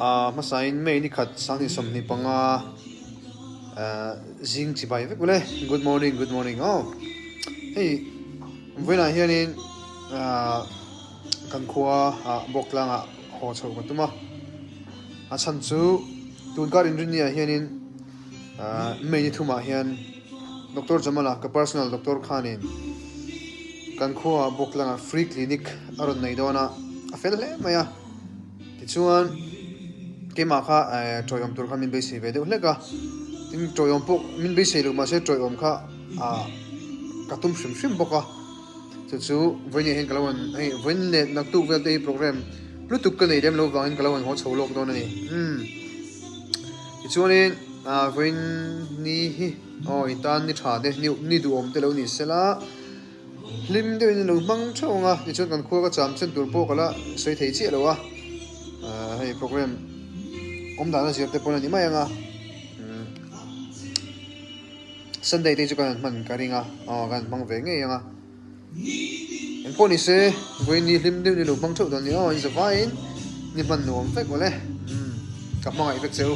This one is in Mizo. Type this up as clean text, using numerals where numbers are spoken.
Hmasain May ni khat 2025 zing chibai vek ule. Good morning, good morning aw. Hei vawiinah hianin kan khua bawk tlangah haw chho ka tum a. A chhan chu tunkar inrinni ah hianin May ni thumah hian Doctor Jamala ka personal doctor khanin kan khua bawk tlangah free clinic a rawn nei dawn a, a fel hle mai a. Tichuan, keimah kha tawiawm tur kha min beisei ve deuh hlek a, tin tawiawm pawh min beisei loh mahse tawiawm kha ka tum hrim hrim bawk a, chu chu vawiin hian ka lo han hei vawiin leh naktuk vel te hi program lutuk ka nei lem loh vangin ka lo han haw chho lawk dawn a ni. Umm tichuanin vawiin ni hi aw in tan ni tha te ni duhawm te lo ni sela. Hlim deuhin an lo hmang theuh ang a, tichuan kan khua ka cham chen tur pawh ka la sawi thei chiah lo a, hei program awm dan a zir te pawn a ni mai ang a, Sunday te chu kan han hman ka ring a, aw kan han hmang ve ngei ang a, engpawh ni se vawiin hlim deuhin an lo hmang theuh dawn a ni aw, in zavaiin ni hman nuam vek awle, ka hmangaih vek che u.